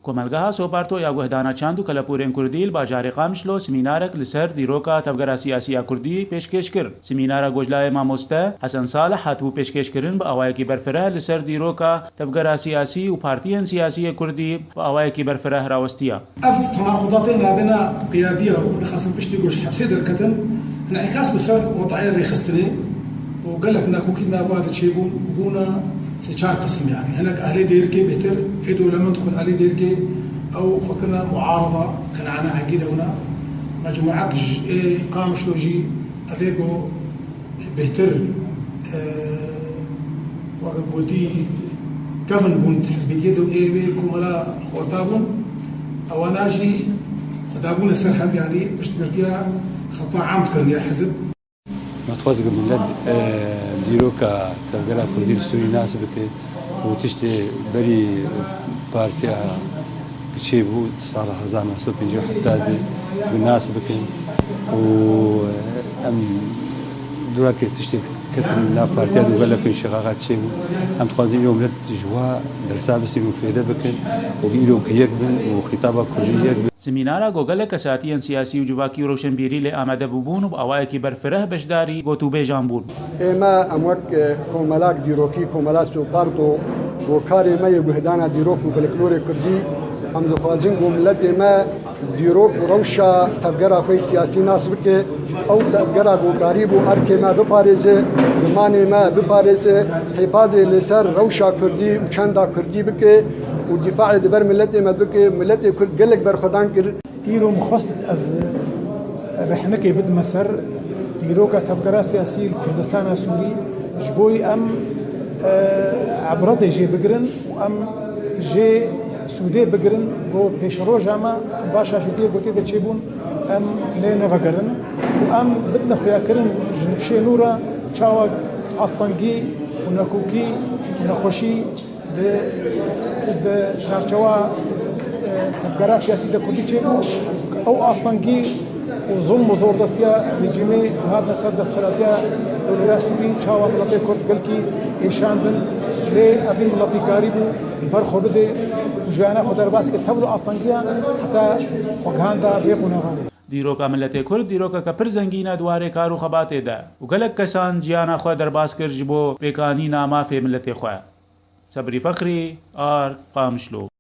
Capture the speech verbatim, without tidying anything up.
Komelgeha Soparto ya Guhdana Çand û Kelepûrên Kurdî li bajarê Qamişlo semînarek li ser dîroka tevgera siyasî ya Kurdî pêşkêş kir. Semînara gojlayê mamoste Hesen Salih hatibû pêşkêşkirin bi awayekî berfireh li ser dîroka tevgera siyasî û partiyên siyasî yê Kurdî bi awayekî berfireh rawestiya. Ev tenaqudatê navbêna qiyadiya û nexasin piştî goş hepsê derketin, înîkas bi ser wetayê rêxistinê û gelek nakokî nava de çêbûn û bûna sê çar qisim, yanî hinek ehlê dêrikê bêtir ê dewlemend xwe ehlê dêrikê ew xwe kirine muarada, kenane hengî dewna. Mecmuek ji ê Qamişlo jî evê ku bêhtir, e, weke gotî kevin bûn di hizbîtiyê de û ê wê komela xorta bûn. Ewana jî xwe dabûne ser hev, yanî piştgirtiya xeta am dikirin ya hizb. Me dixwest ku millet, e, dîroka tevgera Kurdî li Sûrî nas bike û tiştê berî partiya Çêbû di sala hezar neh sed û pêncî û heft de bi nas bikin û em durakê tiştê ketin nav partiya de û gelek şixaxat çêbû. Em dixwazin îro millet ji wa dersa bistîn û fêde bikin û bi îro ku yek bin û xîtaba kurdî yek bin. Semînara ku gelek kesatiyên siyasî û civakî û rewşenbîrî lê amade bûbûn û bi awayekî berfireh beşdarî gotûbêjan bûn. Ême em wek, e, komelak dîrokî, komela Soparto, ku karê me yê guhdana dîrok û folklorê kurdî, em dixwazin ku miletê me dîrok û rewşa tevgera xwe yê siyasî nas bike. Ew tevgera ku karîbû erkê me biparêze, zimanê me biparêze, hêfazê li ser rewşa kurdî û çanda kurdî bike û dîfaê di ber miletê me bike. Miletê kurd gelek berxwedan kir. Îro min xwest ez rehnikê bidime ser dîroka tevgera siyasî li Kurdistana Sûrî, ji bo em, e, ebretê jê bigirin û em jê sûdê bigirin, bo pêşeroja me em baş aşîtiyê gotê de çêbûn, em lê nevegerin û em bidine xuyakirin ji nifşê nû re çawa astengî û nakokî û nexweşî di, di çarçewa, e, tevgera siyasî de kurdî çêbû, ew astengî û zulm û zordestiya rejîmê ku hatine ser desthilatiya dewleta Sûrî çawa miletê kurd gelkî êşandin, lê evî miletî karîbû ber xwe bidê û jiyana xwe derbas kir tevlo astengiya heta xwegihanda vê qonaxa de. Dîroka miletê kurd dîrokeke pir zengîn e di warê kar û xebatê de û gelek kesan jiyana xwe derbas kir ji bo pêkanîna mafê miletê xwe. Sebrî Fexrî, Ar, Qamişlo.